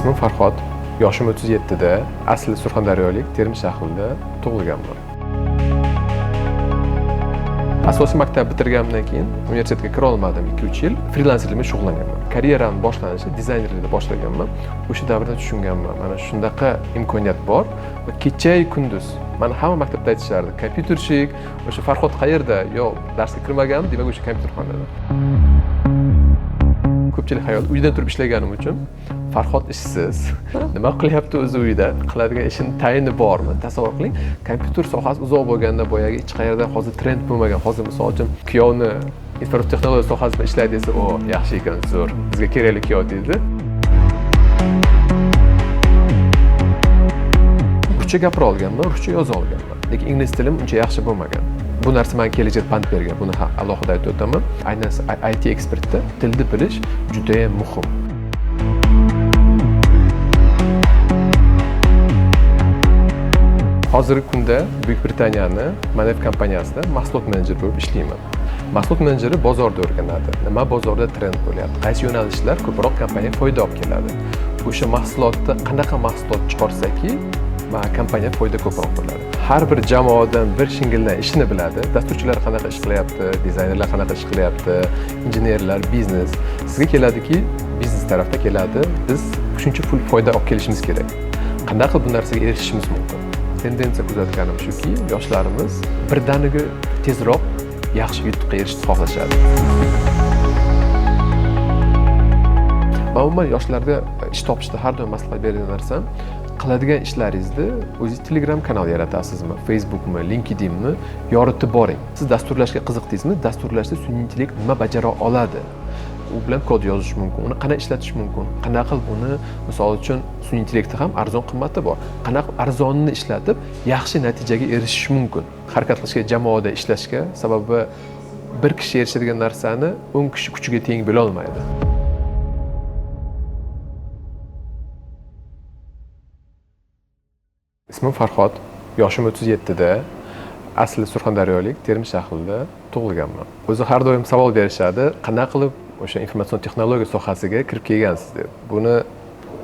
Ismim Farhod, yoshim 37 da, asli Surxondaryolik, Termiz shahrida tug'ilganman. Asosiy maktab bitirganimdan keyin universitetga kira olmadim, 2-3 yil frilanserlik bilan shug'ullanganman. Karyeram boshlanishi dizaynerlikda boshlaganman. O'sha davrda tushunganman, mana shundaqa imkoniyat bor va kecha-yu kunduz mana hamma maktabda aytishardi, kompyutershik, o'sha Farhod qayerda? Yo'q, darsga kirmaganmi? Demak, o'sha kompyuterxonada. Ko'pchilik xayol uydan turib ishlaganim uchun Farhod ishsiz, nima qilyapti o'zi uyda, qiladigan ishini tayini bormi? Tasavvur qiling, kompyuter sohasi uzoq bo'lganda boyagi hech qayerda hozir trend bo'lmagan. Hozir misol uchun kuyovni informatsion texnologiya sohasida ishlaydi desa, o, yaxshi ekan, zo'r, bizga kerakli kuyov deydi. Ruscha gapira olganman, ruscha yoza olganman, lekin ingliz tilim uncha yaxshi bo'lmagan. Bu narsa menga kelajakda pand bergan, buni ham alohida aytib o'taman. Aynan IT ekspertda tilni bilish juda ham muhim. Hozirgi kunda Buyuk Britaniyani Manev kompaniyasida mahsulot menejeri bo'lib ishlayman. Mahsulot menejeri bozorda o'rganadi. Nima bozorda trend bo'lyapti, qaysi yo'nalishlar ko'proq kompaniya foyda olib keladi. O'sha mahsulotni qanaqa mahsulot chiqarsaki, kompaniya foyda ko'proq bo'ladi. Har bir jamoadan bir shingildan ishini biladi. Dasturchilar qanaqa ish qilyapti, dizaynerlar qanaqa ish qilyapti, injenerlar, biznes. Sizga keladiki, biznes tarafda keladi, biz shuncha pul foyda olib kelishimiz kerak. Qanday qilib bu narsaga erishishimiz mumkin? Tendensiya kuzatganim shuki, yoshlarimiz birdaniga tezroq yaxshi yutuqqa erishishni xohlashadi. Va umuman yoshlarga ish topishda har doim maslahat beradigan narsam, qiladigan ishlaringizni o'zingiz Telegram kanal yaratasizmi, Facebookmi, LinkedInmi yoritib boring. Siz dasturlashga qiziqdingizmi? Dasturlashda sun'iy intellekt nima bajara oladi? U bilan kod yozish mumkin, uni qanday ishlatish mumkin? Qanday qilib uni, misol uchun, sun'iy intellektda ham arzon qimmati bor. Qanday qilib arzonni ishlatib yaxshi natijaga erishish mumkin? Harakat qilishga, jamoada ishlashga, sababi bir kishi erishadigan narsani 10 kishi kuchiga teng bo'la olmaydi. Ismim Farhod, yoshim 37 da, asli Surxondaryolik, Termiz shahrida tug'ilganman. O'zi har doim savol berishadi, qanday qilib o'sha informatsion texnologiya sohasiga kirib kelgansiz deb. Buni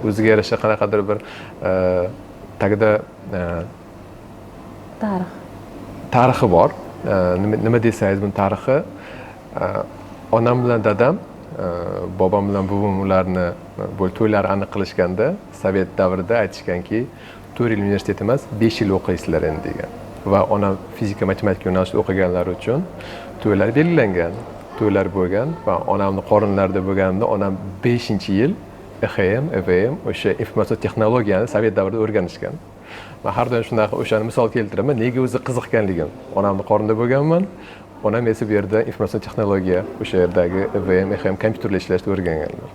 o'ziga yarasha qanaqadir bir tagida tarix tarixi bor. Nima desangiz buni tarixi, onam bilan dadam, bobom bilan buvim ularni to'ylari aniq qilishganda Sovet davrida aytishganki, 4 yil universitet emas, 5 yil o'qiysizlar endi degan. Va onam fizika, matematika yo'nalishida o'qiganlari uchun to'ylar belgilangan, to'ylar bo'lgan va onamni qorinlarida bo'lganimda onam 5-yil EHM, EVM o'sha informatsion texnologiyani Sovet davrida o'rganishgan. Men har doim shunaqa o'shani misol keltiraman, nega o'zi qiziqqanligim. Onamni qornida bo'lganman, onam esa bu yerda informatsion texnologiya, o'sha yerdagi EVM, EHM kompyuterda ishlashni o'rganganlar.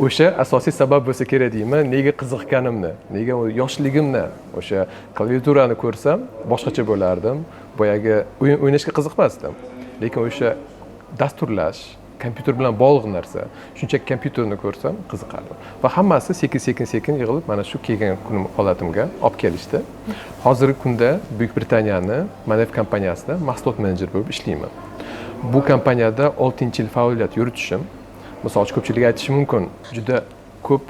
O'sha asosiy sabab bo'lsa kerak deyman, nega qiziqqanimni, nega yoshligimni o'sha klaviaturani ko'rsam boshqacha bo'lardim. Boyagi o'ynashga qiziqmasdim. Lekin o'sha dasturlash, kompyuter bilan bog'liq narsa, shunchaki kompyuterni ko'rsam qiziqardim. Va hammasi sekin-sekin yig'ilib mana shu kelgan kunim holatimga olib kelishdi. Hozirgi kunda Buyuk Britaniyani Manev kompaniyasida mahsulot menejeri bo'lib ishlayman. Bu kompaniyada 6-yil faoliyat yuritishim, misol uchun ko'pchilik aytishi mumkin, juda ko'p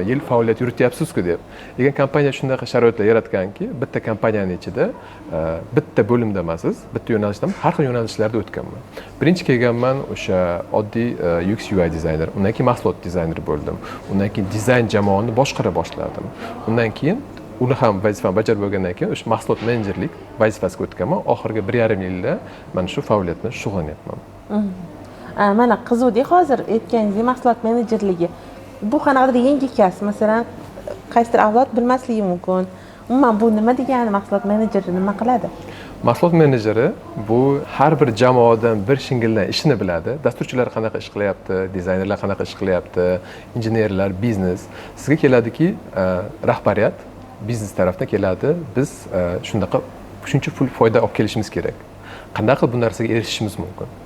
yil faoliyat yurityapsiz-ku deb. Lekin kompaniya shunaqa sharoitlar yaratganki, bitta kompaniyaning ichida bitta bo'limda emassiz, bitta yo'nalishda emas, har xil yo'nalishlarda o'tganman. Birinchi kelganman o'sha oddiy UX UI dizayner, undan keyin mahsulot dizayneri bo'ldim. Undan keyin dizayn jamoani boshqara boshladim. Undan keyin uni ham vazifani bajarib bo'lgandan keyin o'sha mahsulot menejerlik vazifasiga o'tganman. Oxirgi 1,5 yilda mana shu faoliyat bilan shug'ullanyapman. Mana qizuvdik hozir aytganingizdek mahsulot menejerligi. Bu qanaqadir yangi kasb, masalan, qaysidir avlod bilmasligi mumkin. Umuman bu nima degani, mahsulot menejeri nima qiladi? Mahsulot menejeri bu har bir jamoadan bir shingildan ishini biladi. Dasturchilar qanaqa ish qilyapti, dizaynerlar qanaqa ish qilyapti, injenerlar, biznes. Sizga keladiki, rahbariyat biznes tarafdan keladi, biz shunaqa shuncha pul foyda olib kelishimiz kerak. Qanday qilib bu narsaga erishishimiz mumkin?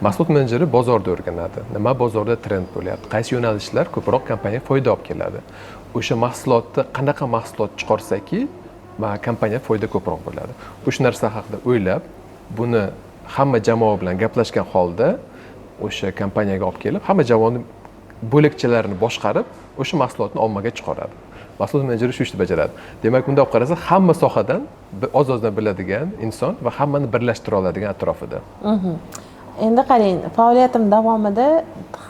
Mahsulot menejeri bozorda o'rganadi. Nima bozorda trend bo'lyapti, qaysi yo'nalishlar ko'proq kompaniya foyda olib keladi. O'sha mahsulotni qanaqa mahsulot chiqarsaki, kompaniya foyda ko'proq bo'ladi. O'sha narsa haqida o'ylab, buni hamma jamoa bilan gaplashgan holda o'sha kompaniyaga olib kelib, hamma jamoani bo'lakchalarini boshqarib, O'sha mahsulotni ommaga chiqaradi. Mahsulot menejeri shu ishni bajaradi. Demak, bunday olib qarasa, hamma sohadan oz-ozdan biladigan inson va hammani birlashtira oladigan atrofida. Endi qarang, faoliyatim davomida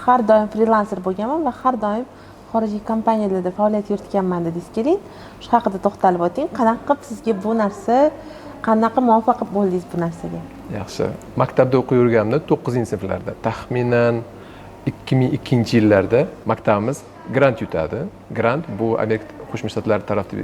har doim frilanser bo'lganman va har doim xorijiy kompaniyalarda faoliyat yuritganman dedingiz. Keling, shu haqida to'xtalib o'ting. Qanaqa qilib sizga bu narsa, qanaqa muvaffaq bo'ldingiz bu narsaga? Yaxshi. Maktabda o'qib yurganimda 9-sinflarda, taxminan 2002-yillarda maktabimiz grant yutadi. Grant bu Amerika Qo'shma Shtatlari tarafdan,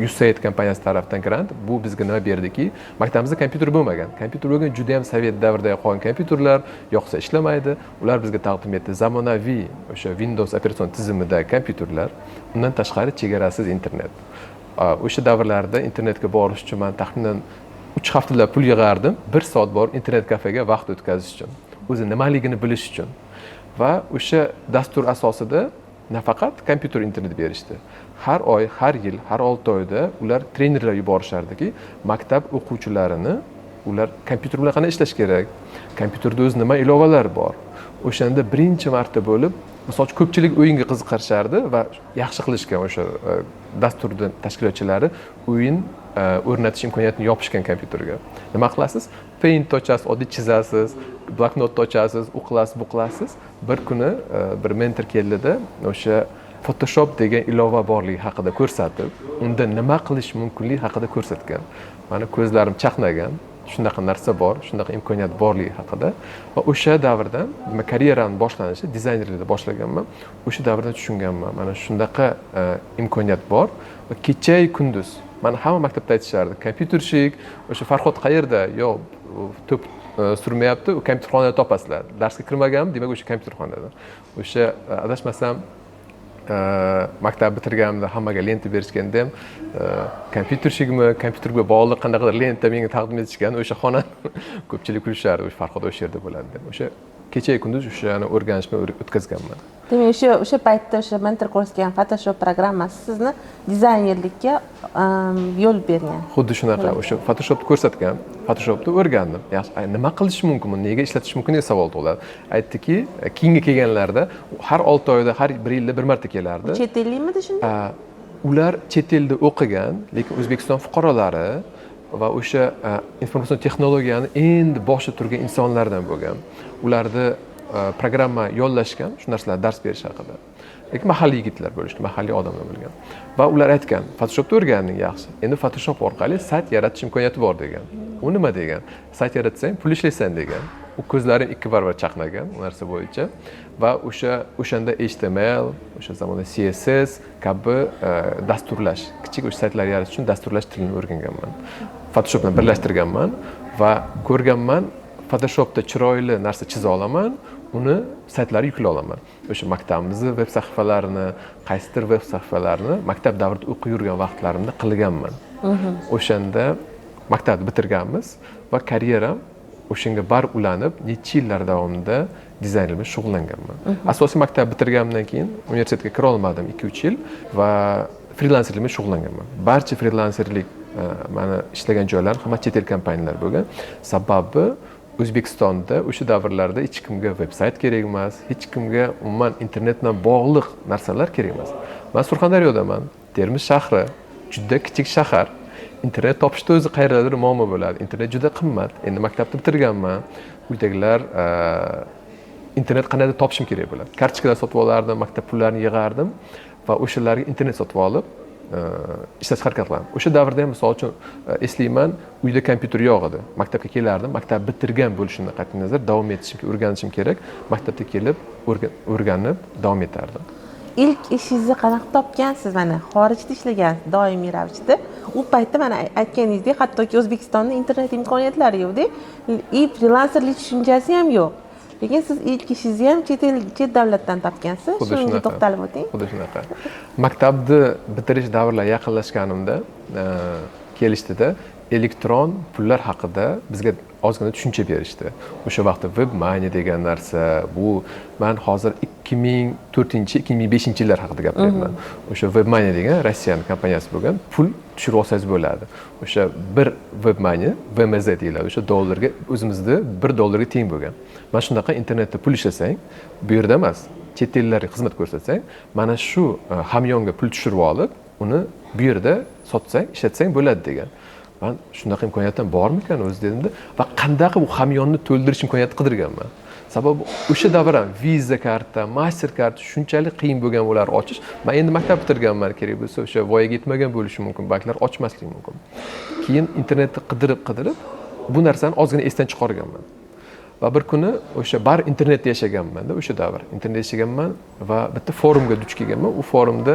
USAID kompaniyasi tarafdan grant. Bu bizga nima berdiki, maktabimizda kompyuter bo'lmagan. Kompyuter bo'lgan juda ham sovet davrida qolgan kompyuterlar, yoqsa ishlamaydi. Ular bizga taqdim etdi zamonaviy o'sha Windows operatsion tizimidagi kompyuterlar, undan tashqari chegarasiz internet. O'sha davrlarda internetga borish uchun men taxminan 3 haftalab pul yig'ardim, 1 soat borib internet kafega vaqt o'tkazish uchun, o'zi nimaligini bilish uchun. Va o'sha dastur asosida nafaqat kompyuter internet berishdi. Har oy, har yil, har 6 oyda ular trenerlar yuborishardiki, maktab o'quvchilarini ular kompyuter bilan qanday ishlash kerak, kompyuterda o'zi nima ilovalar bor. O'shanda birinchi marta bo'lib, misol uchun, ko'pchilik o'yinga qiziqishardi va yaxshi qilishgan o'sha dasturni tashkilotchilari o'yin o'rnatish imkoniyatini yopishgan kompyuterga. Nima qilasiz? Paint ochasiz, oddiy chizasiz, bloknotni ochasiz, u qilasiz, bu qilasiz. Bir kuni bir mentor keldida, o'sha Photoshop degan ilova borligi haqida ko'rsatib, unda nima qilish mumkinligi haqida ko'rsatgan. Mani ko'zlarim chaqnagan, shunaqa narsa bor, shunaqa imkoniyat borligi haqida. Va o'sha davrdan, nima, karyeramni boshlanishi dizaynerlikda boshlaganman. O'sha davrdan tushunganman, mana shunaqa imkoniyat bor. Va kecha kunduz mana hamma maktabda aytishardi, kompyutershik, o'sha Farhod qayerda? Yo'q, to'p surmayapti, u kompyuterxonada topasizlar. Darsga kirmaganmi, demak o'sha kompyuterxonada. O'sha adashmasam maktab bitirganimda hammaga lenta berishganda ham kompyutershikmi, kompyuterga bog'liq qanaqadir lenta menga taqdim etishgan, o'sha xona ko'pchilik kulishardi, o'sha Farhod o'sha yerda bo'ladi deb. O'sha kecha kunduz o'shani o'rganishni o'tkazganman. Demak, o'sha paytda o'sha mentor ko'rsatgan Photoshop programmasi sizni dizaynerlikka yo'l bergan. Xuddi shunaqa, o'sha Photoshopni ko'rsatgan, Photoshopni o'rgandim. Yaxshi, nima qilish mumkin, buni nega ishlatish mumkin degan savol tug'iladi. Aytdiki, keyingi kelganlarda har 6 oyda, har 1 yilda bir marta kelardi. Chet ellikmidi shunda? Ular chet elda o'qigan, lekin O'zbekiston fuqarolari va o'sha informatsion texnologiyani endi boshida turgan insonlardan bo'lgan. Ularni programma yollashgan, shu narsalarni dars berish haqida. Lekin mahalliy yigitlar bo'lishgan, mahalliy odamlar bo'lgan. Va ular aytgan, Photoshopni o'rganding, yaxshi. Endi Photoshop orqali sayt yaratish imkoniyati bor degan. U nima degan? Sayt yaratsang pul ishlaysan degan. U ko'zlarim 2 barobar chaqnagan u narsa bo'yicha. Va o'shanda HTML, o'sha zamonda CSS kabi dasturlash, kichik o'sha saytlar yaratish uchun dasturlash tilini o'rganganman. Photoshop bilan birlashtirganman va ko'rganman, Photoshopda chiroyli narsa chiza olaman, uni saytlarga yuklay olaman. O'sha maktabimizni web sahifalarini, qaysidir web sahifalarini maktab davrida o'qib yurgan vaqtlarimda qilganman. O'shanda maktabni bitirganmiz va karyeram o'shanga bar ulanib, necha yillar davomida dizayner bilan shug'ullanganman. Asosiy maktab bitirganimdan keyin universitetga kira olmadim 2-3 yil va frilanserlik bilan shug'ullanganman. Barcha frilanserlik mani ishlagan joylarim hamma chet el kompaniyalar bo'lgan. Sababi O'zbekistonda o'sha davrlarda hech kimga veb-sayt kerak emas, hech kimga umuman internet bilan bog'liq narsalar kerak emas. Men Surxondaryodaman, Termiz shahri, juda kichik shahar. Internet topishda o'zi qayerdadir muammo bo'ladi. Internet juda qimmat. Endi maktabni bitirganman. Uydagilar internet qandaydir topishim kerak bo'ladi. Kartochkalar sotib olardim, maktab pullarini yig'ardim va o'shalarga internet sotib olib ishlashga harakat qilardim. O'sha davrda ham misol uchun eslayman, uyda kompyuter yo'q edi. Maktabga kelardim, maktab bitirgan bo'lishimdan qat'iy nazar davom etishim, o'rganishim kerak. Maktabga kelib o'rganib davom etardim. Ilk ishingizni qanaqa topgansiz? Mana xorijda ishlagansiz doimiy ravishda. U paytda mana aytganingizdek, hattoki O'zbekistonda internet imkoniyatlari yo'q-da, и frilanserlik tushunchasi ham yo'q. Lekin siz ilk ishingizni ham chet davlatdan topgansiz. Xuddi Shunga shunaqa. to'xtalib o'ting. Xuddi shunaqa. Maktabni bitirish davrlari yaqinlashganimda kelishdida elektron pullar haqida bizga ozgina tushuncha berishdi. O'sha vaqtda WebMoney degan narsa, bu men hozir 2004, 2005 yillar haqida gapiryapman. O'sha WebMoney degan Rossiyaning kompaniyasi bo'lgan, pul tushirib olsangiz bo'ladi. O'sha bir WebMoney, VMZ deyiladi, o'sha dollarga o'zimizda 1 dollarga teng bo'lgan. Mana shunaqa internetda pul ishlasang, bu yerda emas, Chet ellarga xizmat ko'rsatsang, mana shu hamyonga pul tushirib olib, uni bu yerda sotsang, ishlatsang bo'ladi degan. Man shunaqa imkoniyatdan bormikan o'zi dedimda va qandaqa bu hamyonni to'ldirish imkoniyatini qidirganman. Sababi o'sha davr ham Visa karta, Mastercard shunchalik qiyin bo'lgan ular ochish. Men endi maktab bitirganman, kerak bo'lsa o'sha voyaga yetmagan bo'lishi mumkin, banklar ochmasligi mumkin. Keyin internetda qidirib bu narsani ozgina esdan chiqarganman. Va bir kuni o'sha bar internetda yashaganman-da, o'sha davr. Internetda yashaganman va bitta forumga duch kelganman. U forumda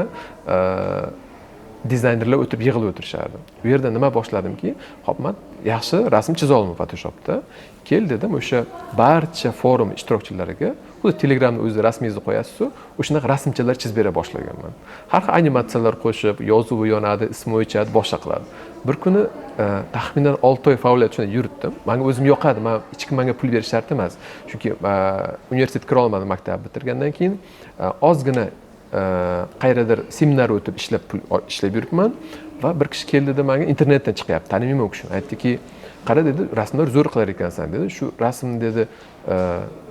dizaynerlar o'tirib yig'ilib o'tirishardi. U yerda nima boshladimki, hop, men yaxshi rasm chiza olaman Photoshopda. Kel dedim, o'sha barcha forum ishtirokchilariga xuddi Telegramni o'zida rasmingizni qo'yasiz-ku, o'shanaqa rasmchalar chizib bera boshlaganman. Har xil animatsiyalar qo'shib, yozuvi yonadi, ismi o'chadi, boshqa qiladi. Bir kuni taxminan 6 oy faoliyat shuni yuritdim. Menga o'zim yoqadi, men hech kim menga pul berish shart emas. Chunki universitetga kira olmadim maktab bitirgandan keyin ozgina qayerdadir seminar o'tib ishlab pul ishlab yuribman va bir kishi keldi dedi menga, internetdan chiqyapti, tanimayman u kishini. Aytdiki, qara dedi, rasmlar zo'r qilar ekansan dedi. Shu rasm dedi,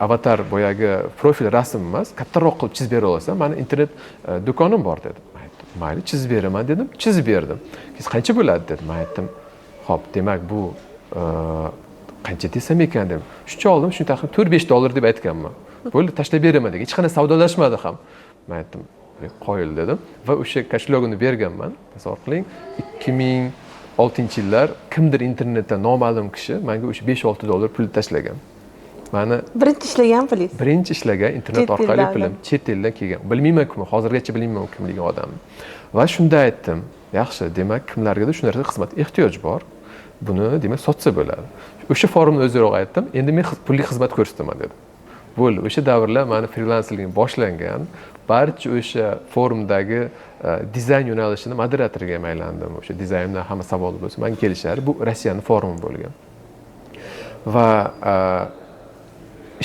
avatar boyagi profil rasm emas, kattaroq qilib chizib bera olasan. Mani internet do'konim bor dedi. Men aytdim, mayli chizib beraman dedim, chizib berdim. Keyin qancha bo'ladi dedi. Men aytdim, xo'p, demak bu qancha desam ekan dedim. Shuncha oldim, shuni taxminan 4-5 dollar deb aytganman. Bo'ldi, tashlab beraman degan. Hech qanday savdolashmadi ham. Men aytdim, qoyil dedim va o'sha kошелегini berganman. Tasavvur qiling, 2006-yillar kimdir internetda noma'lum kishi menga o'sha 5-6 dollar pul tashlagan. Mani birinchi ishlagan pulingiz. Birinchi ishlagan internet Chet orqali eldan. Pulim chet eldan kelgan. Bilmayman kim, hozirgacha bilmayman u kimligini odamni. Va shunda aytdim, yaxshi, demak kimlargadir shu narsaga xizmat ehtiyoj bor. Buni demak sotsa bo'ladi. O'sha forumni o'ziroq aytdim, endi men pulli xizmat ko'rsataman dedim. Bo'ldi, o'sha davrlar mani frilanserligim boshlangan. Barcha o'sha forumdagi dizayn yo'nalishini moderatoriga ham aylandim. O'sha dizayndan hamma savol bo'lsa, menga kelishardi. Bu Rossiyaning forumi bo'lgan. Va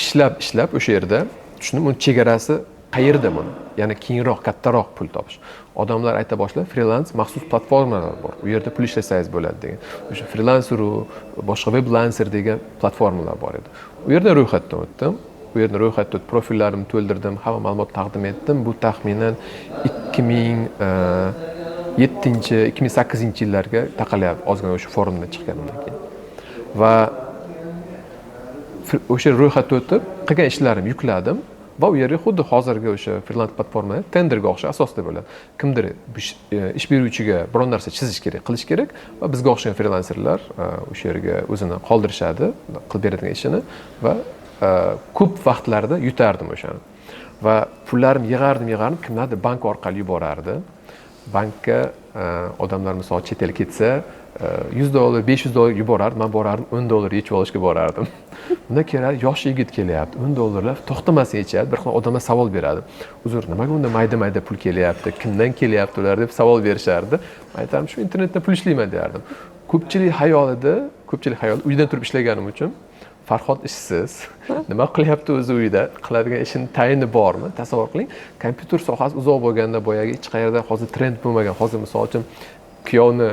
ishlab ishlab o'sha yerda tushundim, uni chegarasi qayerda buni? Ya'ni keyinroq kattaroq pul topish. Odamlar ayta boshladi, frilans maxsus platformalar bor. U yerda pul ishlasangiz bo'ladi degan. O'sha freelanceru, boshqa weblancer degan platformalar bor edi. U yerda ro'yxatdan o'tdim. U yerda ro'yxatdan o'tib, profillarimni to'ldirdim, hamma ma'lumot taqdim etdim. Bu taxminan 2007, 2008-yillarga taqalyapti, ozgina o'sha forumdan chiqqanimdan keyin. Va o'sha ro'yxatdan o'tib, qilgan ishlarimni yukladim va u yerga xuddi hozirgi o'sha frilans platformada tenderga o'xshash asosda bo'ladi. Kimdir ish beruvchiga biron narsa chizish kerak, qilish kerak va bizga o'xshagan frilanserlar o'sha yerga o'zini qoldirishadi, qilib beradigan ishini va ko'p vaqtlarda yutardim o'shani. Va pullarimni yig'ardim, yig'ardim, kimlardir bank orqali yuborardi. Bankka odamlar misol chet elga ketsa, 100 dollar, 500 dollar yuborardi, men borardim, 10 dollar yechib olishga borardim. Unda keladi, yosh yigit kelyapti, 10 dollarlar to'xtamasdan yechadi, bir xil odamlar savol beradi. Uzr, nimaga unda mayda-mayda pul kelyapti, kimdan kelyapti ular deb savol berishardi. Men aytardim, shu internetda pul ishlayman derdim. Ko'pchilik xayolida uydan turib ishlaganim uchun Farhod ishsiz, nima qilyapti o'zi uyda, qiladigan ishini tayini bormi? Tasavvur qiling, kompyuter sohasi uzoq bo'lganda boyagi hech qayerda hozir trend bo'lmagan. Hozir misol uchun kuyovni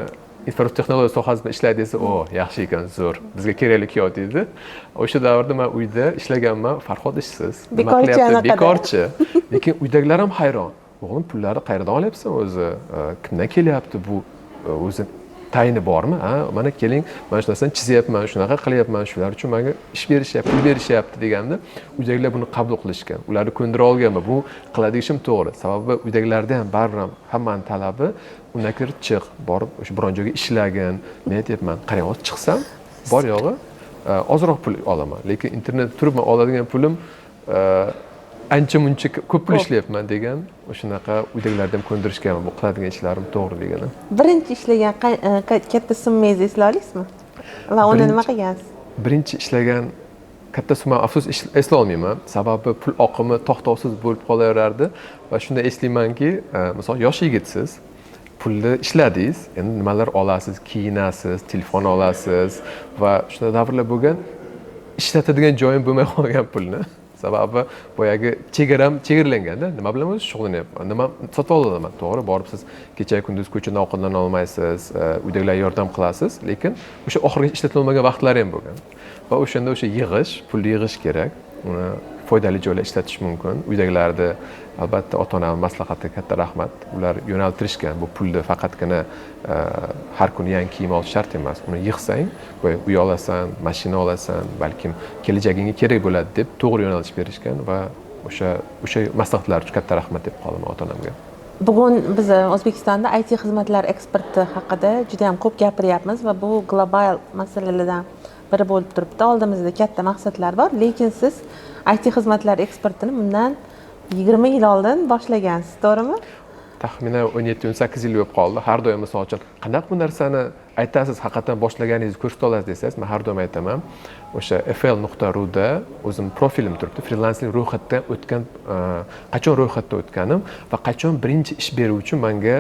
informatsion texnologiya sohasida ishlaydi desa, o, yaxshi ekan, zo'r, bizga kerakli kuyov deydi. O'sha davrda men uyda ishlaganman, Farhod ishsiz, nima Bekorchi qilyapti? Anaqada. Bekorchi. Lekin uydagilar ham hayron. O'g'lim, pullarni qayerdan olyapsan o'zi? Kimdan kelyapti bu? O'zi tayini bormi? Ha, mana keling, mana shu narsani chizyapman, shunaqa qilyapman, shular uchun menga ish berishyapti, pul berishyapti deganda uydagilar buni qabul qilishgan. Ularni ko'ndira olganman. Bu qiladigan ishim to'g'ri. Sababi uydagilarda ham baribir ham hammani talabi undan ko'ra chiq, borib o'sha biron joyga ishlagin. Men aytyapman, qarang, hozir chiqsam, bor yo'g'i, ozroq pul olaman. Lekin internet turib men oladigan pulim ancha muncha ko'p pul Ko'p. ishlayapman degan, o'shanaqa uydagilarni ham ko'ndirishgan, bu qiladigan ishlarim to'g'riligini. Birinchi ishlagan katta summangizni eslay olasizmi? Va uni nima qilgansiz? Birinchi ishlagan katta summa afsus eslay olmayman. Sababi pul oqimi to'xtovsiz bo'lib qolaverardi va shunda eslaymanki, misol yosh yigitsiz, pulni ishladingiz, endi nimalar olasiz, kiyinasiz, telefon olasiz va shunda davrlar bo'lgan, ishlatadigan joyim bo'lmay qolgan pulni. Sababi boyagi chegaram chegaralanganda, nima bilan o'zi shug'ullanyapman, nima sotib olaman, to'g'ri, borib siz kecha kunduz ko'chada ovqatlana olmaysiz, uydagilarga yordam qilasiz, lekin o'sha oxirgacha ishlatilmagan vaqtlari ham bo'lgan. Va o'shanda o'sha yig'ish, pulni yig'ish kerak, uni foydali joylar ishlatish mumkin. Uydagilarni, albatta, ota onam maslahatiga katta rahmat. Ular yo'naltirishgan, bu pulni faqatgina har kuni yangi kiyim olish shart emas. Uni yig'sang, uy olasan, mashina olasan, balkim kelajagingga kerak bo'ladi deb to'g'ri yo'nalish berishgan va o'sha maslahatlar uchun katta rahmat deb qolaman ota onamga. Bugun biz O'zbekistonda IT xizmatlar eksporti haqida juda ham ko'p gapiryapmiz va bu global masalalardan biri bo'lib turibdi. Oldimizda katta maqsadlar bor, lekin siz IT xizmatlar eksportini bundan 20 yil oldin boshlagansiz, to'g'rimi? Taxminan 17-18 yil bo'lib qoldi. Har doim, misol uchun, qanaqa bu narsani aytasiz, haqiqatan boshlaganingizni ko'rsata olasiz desangiz, men har doim aytaman, o'sha fl.ruda o'zim profilim turibdi, frilansing ro'yxatdan o'tgan, qachon ro'yxatdan o'tganim va qachon birinchi ish beruvchi menga,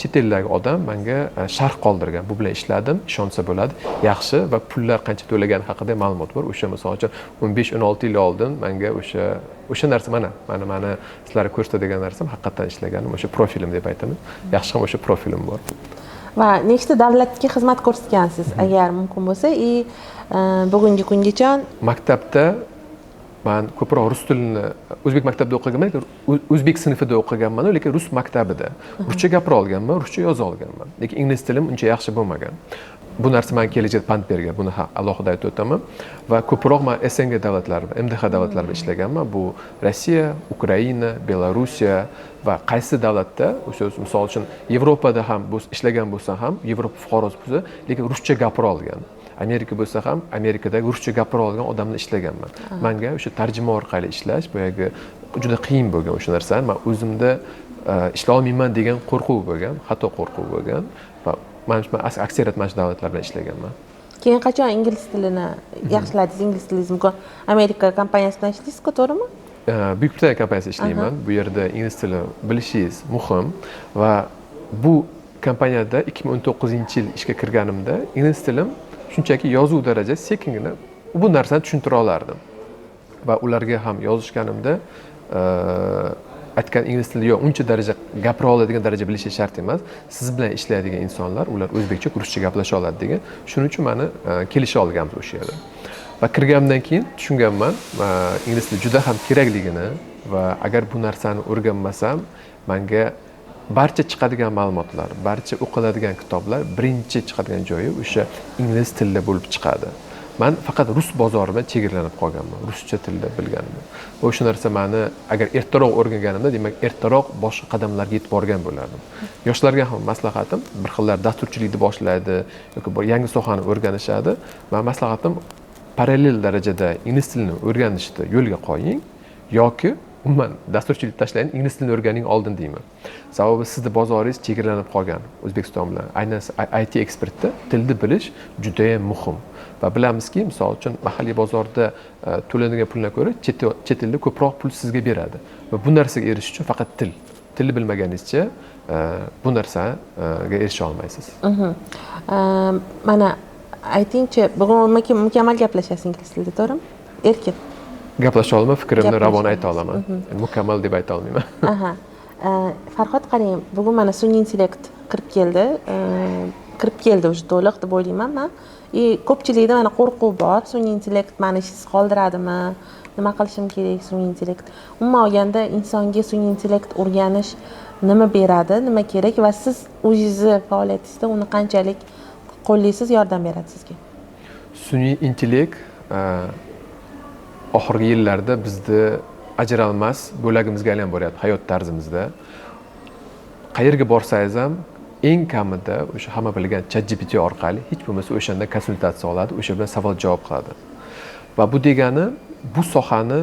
chet eldagi odam menga sharh qoldirgan, bu bilan ishladim, ishonsa bo'ladi, yaxshi va pullar qancha to'lagani haqida ma'lumot bor. O'sha, misol uchun, 15-16 yil oldin menga o'sha narsa, mana sizlarga ko'rsatadigan narsam, haqiqatan ishlaganim o'sha profilim deb aytaman. Yaxshi ham o'sha profilim bor. Va nechta davlatga xizmat ko'rsatgansiz, agar mumkin bo'lsa, и bugungi kungacha? Maktabda man ko'proq rus tilini, o'zbek maktabida o'qiganman, lekin o'zbek sinfida o'qiganman, lekin rus maktabida ruscha gapira olganman, ruscha yoza olganman, lekin ingliz tilim uncha yaxshi bo'lmagan. Bu narsa menga kelajakda pand bergan, buni ha alohida aytib o'taman. Va ko'proq man СНГ davlatlari, МДХ davlatlarida ishlaganman. Bu Rossiya, Ukraina, Belorussiya va qaysi davlatda o'sha, misol uchun, Yevropada ham ishlagan bo'lsa ham, Yevropa fuqarosi bo'lsa, lekin ruscha gapira olgan, Amerika bo'lsa ham, Amerikadagi ruscha gapira olgan odamlar ishlaganman. Manga o'sha tarjima orqali ishlash boyagi juda qiyin bo'lgan. O'sha narsani man o'zimda ishlay olmayman degan qo'rquv bo'lgan, xato qo'rquv bo'lgan va man aksariyat mana shu davlatlar bilan ishlaganman. Keyin qachon ingliz tilini yaxshiladingiz? Ingliz tilingiz mumkin, Amerika kompaniyasi bilan ishlaysizku, to'g'rimi? Buyuk Britaniya kompaniyasida ishlayman. Bu yerda ingliz tili bilishingiz muhim va bu kompaniyada 2019 yil ishga kirganimda ingliz tilim shunchaki yozuv darajasi, sekingina bu narsani tushuntira olardim va ularga ham yozishganimda aytgan, ingliz tilida yo'q, uncha daraja gapira oladigan daraja bilishi shart emas, siz bilan ishlaydigan insonlar, ular o'zbekcha, ruscha gaplasha oladi degan. Shuning uchun mani kelisha olganmiz o'sha yerda. Va kirganimdan keyin tushunganman ingliz tili juda ham kerakligini va agar bu narsani o'rganmasam, manga barcha chiqadigan ma'lumotlar, barcha o'qiladigan kitoblar birinchi chiqadigan joyi o'sha ingliz tilida bo'lib chiqadi. Man faqat rus bozori bilan chegaralanib qolganman, ruscha tilda bilganimda. Va o'sha narsa mani, agar ertaroq o'rganganimda, demak, ertaroq boshqa qadamlarga yetib borgan bo'lardim. Yoshlarga ham maslahatim, bir xillar dasturchilikni boshlaydi yoki bir yangi sohani o'rganishadi. Man maslahatim, parallel darajada ingliz tilini o'rganishni yo'lga qo'ying yoki umuman dasturchilikni tashlang, ingliz tilini o'rganing oldin deyman. Sababi sizni bozoringiz chegaralanib qolgan O'zbekiston bilan. Aynan IT ekspertda tilni bilish juda ham muhim. Va bilamizki, misol uchun, mahalliy bozorda to'lanadigan puldan ko'ra chet elda ko'proq pul sizga beradi. Va bu narsaga erishish uchun faqat til. Tilni bilmaganingizcha bu narsaga erisha olmaysiz. Mana aytingchi, bugun mukammal gaplashasiz ingliz tilida, to'g'rimi? Erkin. Gaplasha olaman, fikrimni Gaplasha ravon ayta olasiz. Olaman. Mukammal deb ayta olmayman. Aha. Farhod, qarang, bugun mana sun'iy intellekt kirib keldi. Kirib keldi уже to'liq deb o'ylayman man. И ko'pchilikda mana qo'rquv bor, sun'iy intellekt mani ishsiz qoldiradimi? Nima qilishim kerak sun'iy intellekt? Umuman olganda, insonga sun'iy intellekt o'rganish nima beradi, nima kerak va siz o'zingizni faoliyatingizda uni qanchalik qo'llaysiz, yordam beradi sizga? Sun'iy intellekt oxirgi yillarda bizni ajralmas bo'lagimizga aylanib boryapti hayot tarzimizda. Qayerga borsangiz ham, eng kamida o'sha hamma bilgan ChatGPT orqali hech bo'lmasa o'shandan konsultatsiya oladi, o'sha bilan savol javob qiladi. Va bu degani, bu sohani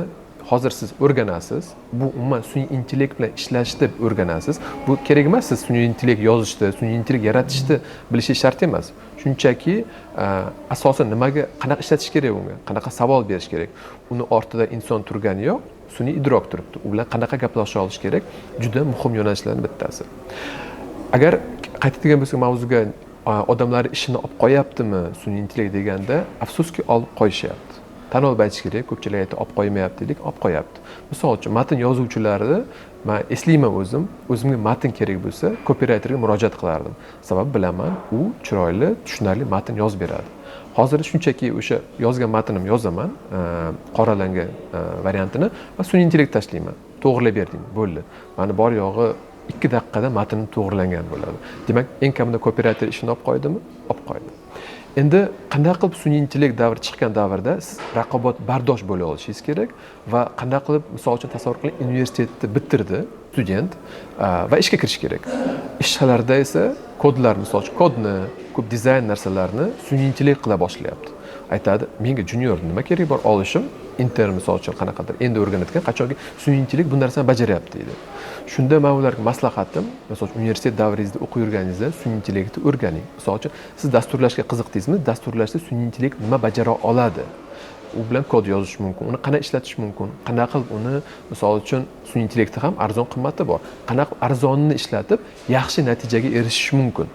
hozir siz o'rganasiz, bu umuman sun'iy intellekt bilan ishlashni o'rganasiz. Bu kerak emas, siz sun'iy intellekt yozishni, sun'iy intellekt yaratishni bilishingiz shart emas. Shunchaki asosan nimaga, qanaqa ishlatish kerak unga, qanaqa savol berish kerak. Uni ortida inson turgani yo'q, sun'iy idrok turibdi. U bilan qanaqa gaplasha olish kerak, juda muhim yo'nalishlarning bittasi. Agar qaytadigan bo'lsak mavzuga, odamlar ishini olib qo'yaptimi sun'iy intellekt deganda, afsuski, olib qo'yishyapti. Tan olib aytish kerak, ko'pchilik aytadi, olib qo'ymayapti dedik, olib qo'yapti. Misol uchun, matn yozuvchilarni man eslayman o'zim, o'zimga matn kerak bo'lsa, kopirayterga murojaat qilardim. Sababi bilaman, u chiroyli, tushunarli matn yozib beradi. Hozir shunchaki o'sha yozgan matnimni yozaman, qoralangan variantini va sun'iy intellekt tashlayman. To'g'rilab ber deyman, bo'ldi. Mani bor yo'g'i 2 daqiqada matnim to'g'rilangan bo'ladi. Demak, eng kamida copywriter ishini olib qo'ydimi? Olib qo'ydi. Endi qanday qilib sun'iy intellekt davri chiqqan davrda siz raqobatbardosh bo'la olishingiz kerak va qanday qilib, misol uchun, tasavvur qiling, universitetni bitirdi student va ishga kirish kerak. Ishxonalarda esa kodlar, misol uchun, kodni, ko'p dizayn narsalarni sun'iy intellekt qila boshlayapti. Aytadi, menga junior nima kerak bor olishim, intern, misol uchun, qanaqadir endi o'rganayotgan, qachonki sun'iy intellekt bu narsani bajaryapti deydi. Shunda man ularga maslahatim, misol uchun, universitet davringizda o'qib yurganingizda sun'iy intellektni o'rganing. Misol uchun, siz dasturlashga qiziqdingizmi? Dasturlashda sun'iy intellekt nima bajara oladi? U bilan kod yozish mumkin, uni qanday ishlatish mumkin, qanday qilib uni, misol uchun, sun'iy intellektni ham arzon qimmati bor. Qanday qilib arzonini ishlatib, yaxshi natijaga erishish mumkin?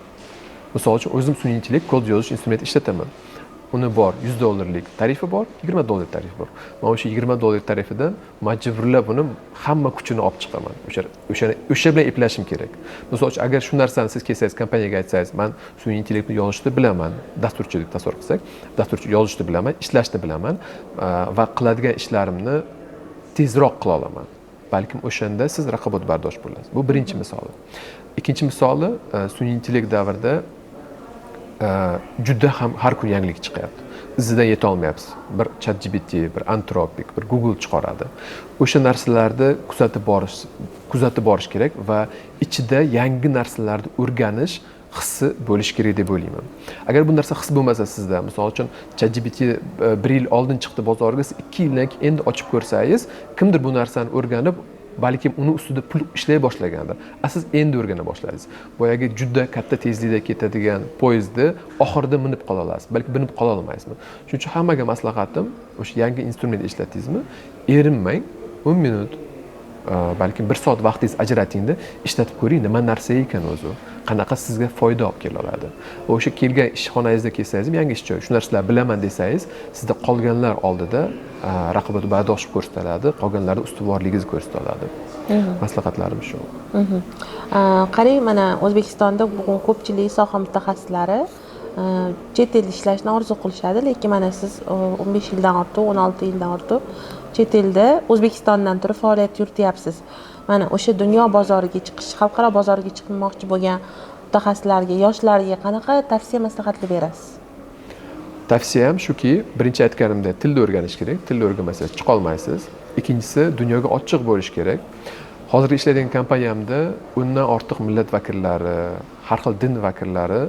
Misol uchun, o'zim sun'iy intellekt kod yozish instrumenti ishlataman. Uni bor 100 dollarlik tarifi bor, 20 dollar tarifi bor. Man o'sha 20 dollar tarifidan majburlab uni hamma kuchini olib chiqaman. O'sha bilan eplashim kerak. Misol uchun, agar shu narsani siz kelsangiz, kompaniyaga aytsangiz, man sun'iy intellektni yozishni bilaman, dasturchi deb tasavvur qilsak, dasturchi yozishni bilaman, ishlashni bilaman va qiladigan ishlarimni tezroq qila olaman. Balkim o'shanda siz raqobatbardosh bo'lasiz. Bu birinchi misoli. Ikkinchi misoli, sun'iy intellekt davrida juda ham har kun yangilik chiqyapti. Izidan yeta olmayapsiz. Bir ChatGPT, bir Anthropic, bir Google chiqaradi. O'sha narsalarni kuzatib borish kerak va ichida yangi narsalarni o'rganish hissi bo'lishi kerak deb o'ylayman. Agar bu narsa his bo'lmasa sizda, misol uchun, ChatGPT bir yil oldin chiqdi bozorga, siz 2 yildan keyin endi ochib ko'rsangiz, kimdir bu narsani o'rganib, balkim uni ustida pul ishlay boshlagandir, a siz endi o'rgana boshladingiz. Boyagi juda katta tezlikda ketadigan poyezdni oxirida minib qola olasiz, balki minib qola olmaysizmi. Shuning uchun hammaga maslahatim, o'sha yangi instrument ishlatdingizmi, erinmang, 10 minut, balkim bir soat vaqtingizni ajratingda, ishlatib ko'ring, nima narsa ekan o'zi u, qanaqa sizga foyda olib kela oladi. Va o'sha kelgan ishxonangizda kelsangiz ham, yangi ish joyi, shu narsalarni bilaman desangiz, sizda qolganlar oldida raqobatbardosh ko'rsatiladi, qolganlarni ustuvorligingizni ko'rsata oladi. Maslahatlarim shu. Qarang, mana O'zbekistonda bugun ko'pchilik soha mutaxassislari chet elda ishlashni orzu qilishadi, lekin mana siz 15 yildan ortiq, 16 yildan ortiq chet elda O'zbekistondan turib faoliyat yurityapsiz. Mana o'sha dunyo bozoriga chiqish, xalqaro bozorga chiqmoqchi bo'lgan mutaxassislarga, yoshlarga qanaqa tavsiya, maslahatlar berasiz? Tavsiyam shuki, birinchi aytganimdek, tilni o'rganish kerak. Tilni o'rganmasangiz chiqolmaysiz. Ikkinchisi, dunyoga ochiq bo'lish kerak. Hozirgi ishlaydigan kompaniyamda 10dan ortiq millat vakillari, har xil din vakillari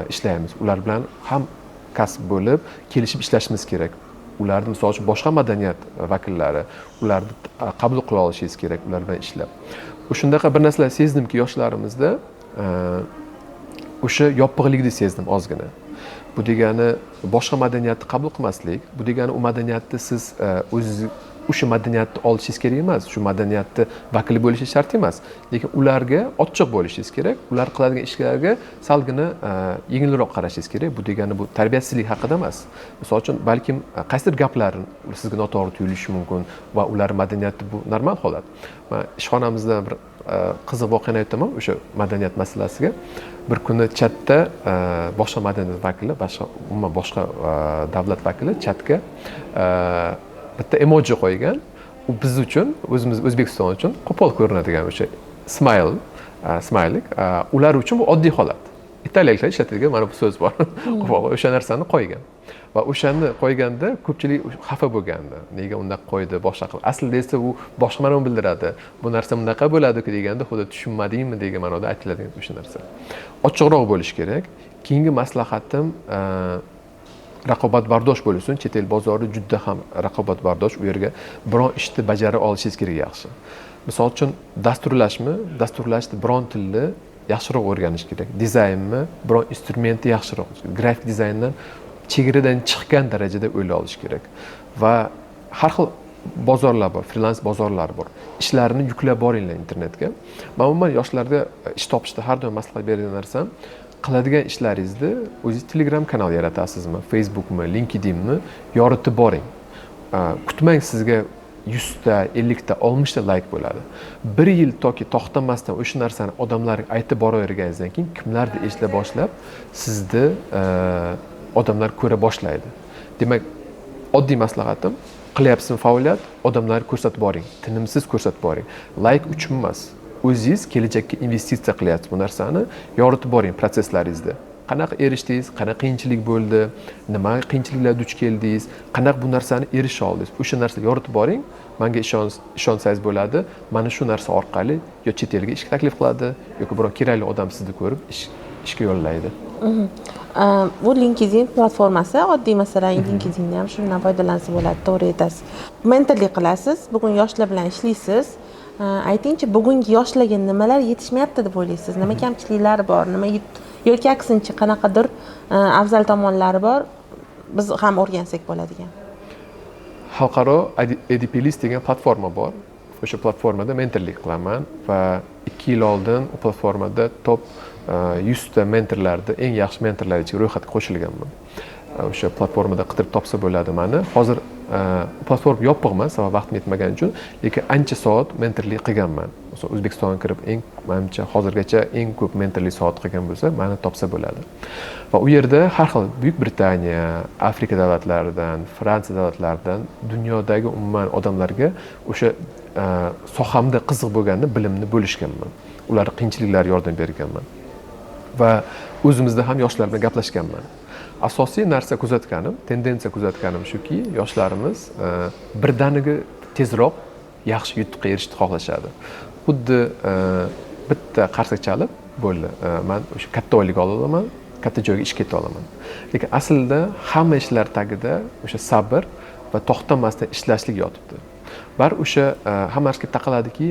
ishlaymiz. Ular bilan ham kasb bo'lib, kelishib ishlashimiz kerak. Ularni, misol uchun, boshqa madaniyat vakillari, ularni qabul qila olishingiz kerak, ular bilan ishlab. O'shandaqa bir narsalar sezdimki, yoshlarimizda o'sha yopiqlikni sezdim ozgina. Bu degani boshqa madaniyatni qabul qilmaslik, bu degani u madaniyatni siz o'zingiz o'sha madaniyatni olishingiz kerak emas, shu madaniyatni vakili bo'lishingiz shart emas, lekin ularga ochiq bo'lishingiz kerak, ular qiladigan ishlarga salgina yengilroq qarashingiz kerak. Bu degani bu tarbiyasizlik haqida emas. Misol uchun, balkim qaysidir gaplar sizga noto'g'ri tuyulishi mumkin va ular madaniyati, bu normal holat. Man ishxonamizda bir qiziq voqeani aytaman o'sha madaniyat masalasiga. Bir kuni chatda boshqa madaniyat vakili, boshqa, umuman boshqa davlat vakili chatga bitta emoji qo'ygan. U biz uchun, o'zimiz O'zbekiston uchun qo'pol ko'rinadigan o'sha smile, smaylik. Ular uchun bu oddiy holat. Italiyaliklar ishlatadigan mana bu so'z bor, qo'pol. O'sha narsani qo'ygan va o'shani qo'yganda ko'pchilik xafa bo'lgandi, nega undoq qo'ydi, boshqa qildi, aslida esa u boshqa ma'no bildiradi, bu narsa bunaqa bo'ladiku deganda, xuddi tushunmadingmi degan ma'noda aytiladigan o'sha narsa. Ochiqroq bo'lish kerak. Keyingi maslahatim, raqobatbardosh bo'lish uchun chet el bozori juda ham raqobatbardosh, u yerga biron ishni bajara olishingiz kerak yaxshi. Misol uchun, dasturlashmi, dasturlashni biron tilni yaxshiroq o'rganish kerak, dizaynmi, biron instrumentni yaxshiroq, grafik dizayndan chegaradan chiqqan darajada o'ylay olish kerak. Va har xil bozorlar bor, frilans bozorlar bor, ishlarni yuklab boringlar internetga. Man umuman yoshlarga ish topishda har doim maslahat beradigan narsam, qiladigan ishlaringizni o'zingiz Telegram kanal yaratasizmi, Facebookmi, LinkedInmi, yoritib boring. Kutmang sizga 100ta, 50ta, 60ta layk bo'ladi. Bir yil toki to'xtamasdan o'sha narsani odamlarga aytib boraverganingizdan keyin kimlardir eshita boshlab, sizni odamlar ko'ra boshlaydi. Demak, oddiy maslahatim, qilyapsizmi faoliyat, odamlarga ko'rsatib boring, tinimsiz ko'rsatib boring. Layk uchun emas, o'zingiz kelajakka investitsiya qilyapsiz bu narsani, yoritib boring protsesslaringizda. Qanaqa erishdingiz, qanaqa qiyinchilik bo'ldi, nima qiyinchiliklarga duch keldingiz, qanaqa bu narsani erisha oldingiz. O'sha narsani yoritib boring, menga ishonsangiz bo'ladi. Mana shu narsa orqali yo chet elga ishga taklif qiladi, yoki biror kerakli odam sizni ko'rib ishga yo'llaydi. Bu LinkedIn platformasi, oddiy masalan LinkedInda ham shundan foydalansa bo'ladi, to'g'ri aytasiz. Mentorlik qilasiz, bugun yoshlar bilan ishlaysiz. Aytingchi, bugungi yoshlarga nimalar yetishmayapti deb o'ylaysiz? Nima kamchiliklari bor, nima yoki aksincha qanaqadir afzal tomonlari bor, biz ham o'rgansak bo'ladigan? Xalqaro ADPList degan platforma bor. O'sha platformada mentorlik qilaman va 2 yil oldin u platformada top 100 ta mentorlarni, eng yaxshi mentorlar ichiga ro'yxatga qo'shilganman. O'sha platformada qidirib topsa bo'ladi mani. Hozir platforma yopiq emas, sababi vaqtim yetmagani uchun, lekin ancha soat mentorlik qilganman. Masalan, O'zbekistonga kirib eng, manimcha, hozirgacha eng ko'p mentorlik soat qilgan bo'lsa, mani topsa bo'ladi. Va u yerda har xil Buyuk Britaniya, Afrika davlatlaridan, Fransiya davlatlaridan, dunyodagi umuman odamlarga o'sha sohamda qiziq bo'lganda bilimni bo'lishganman. Ularning qiyinchiliklariga yordam berganman. Va o'zimizda ham yoshlar bilan gaplashganman. Asosiy narsa kuzatganim, tendensiya kuzatganim shuki, yoshlarimiz birdaniga tezroq yaxshi yutuqqa erishishni xohlashadi. Xuddi bitta qarsak chalib bo'ldi, man o'sha katta oylik ola olaman, katta joyga ishga keta olaman. Lekin aslida hamma ishlar tagida o'sha sabr va to'xtamasdan ishlashlik yotibdi. Bar o'sha hamma narsaga taqaladiki,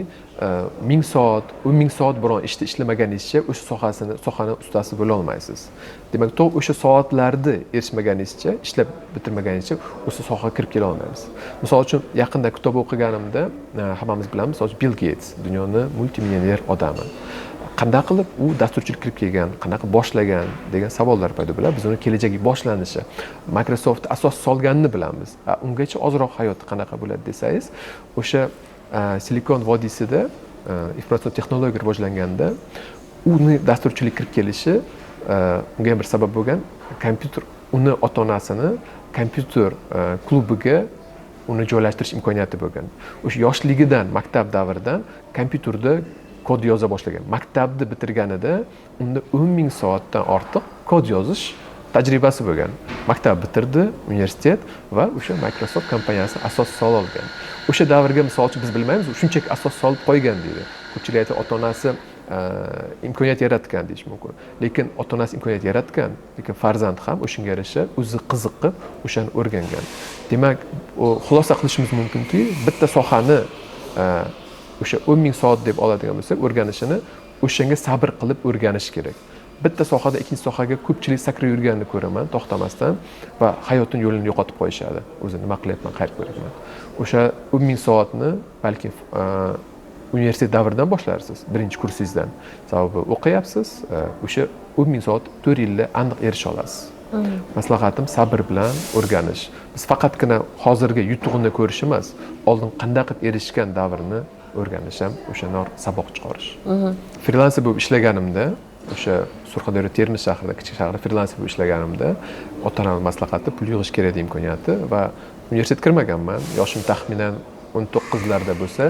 1000 soat, 10 000 soat biron ishda ishlamaganingizcha o'sha sohani ustasi bo'la olmaysiz. Demak, to o'sha soatlarni erishmaganingizcha, ishlab bitirmaganingizcha o'sha sohaga kirib kela olmaymiz. Misol uchun, yaqinda kitob o'qiganimda, hammamiz bilamiz, misol uchun Bill Gates, dunyoni multimillioner odami. Qanday qilib u dasturchilik kirib kelgan, qanaqa boshlagan degan savollar paydo bo'ladi. Biz uni kelajagi boshlanishi, Microsoft asos solganini bilamiz. Ungacha ozroq hayoti qanaqa bo'ladi desangiz, o'sha Silikon vodiysida informatsion texnologiya rivojlanganda uni dasturchilik kirib kelishi, unga ham bir sabab bo'lgan kompyuter, uni ota-onasini kompyuter klubiga uni joylashtirish imkoniyati bo'lgan. O'sha yoshligidan, maktab davridan kompyuterda kod yoza boshlagan. Maktabni bitirganida unda 10 000 soatdan ortiq kod yozish tajribasi bo'lgan. Maktab bitirdi, universitet va o'sha Microsoft kompaniyasi asos sola olgan. O'sha davrga misol uchun biz bilmaymiz, u shunchaki asos solib qo'ygan deydi. Ko'pchilik aytadi, ota-onasi imkoniyat yaratgan deyish mumkin. Lekin ota-onasi imkoniyat yaratgan, lekin farzand ham o'shanga yarasha o'zi qiziqib o'shani o'rgangan. Demak, xulosa qilishimiz mumkinki, bitta sohani o'sha 10 000 soat deb oladigan bo'lsak, o'rganishini o'shanga sabr qilib o'rganish kerak. Bitta sohada ikkinchi sohaga ko'pchilik sakrab yurganini ko'raman, to'xtamasdan va hayotning yo'lini yo'qotib qo'yishadi. O'zi nima qilyapman, qayerga boryapman. O'sha 10 000 soatni balki universitet davridan boshlarsiz, birinchi kursingizdan. Sababi o'qiyapsiz, o'sha 10 000 soat 4 yilda aniq erisha olasiz. Maslahatim, sabr bilan o'rganish. Biz faqatgina hozirgi yutug'ini ko'rish emas, oldin qanday qilib erishgan davrni o'rganish ham o'shandan saboq chiqarish. Frilanser bo'lib ishlaganimda, o'sha Surxondaryo Termiz shahrida, kichik shahrda frilanser bo'lib ishlaganimda ota-onam maslahati, pul yig'ish kerak edi imkoniyati va universitet kirmaganman. Yoshim taxminan 19larda bo'lsa,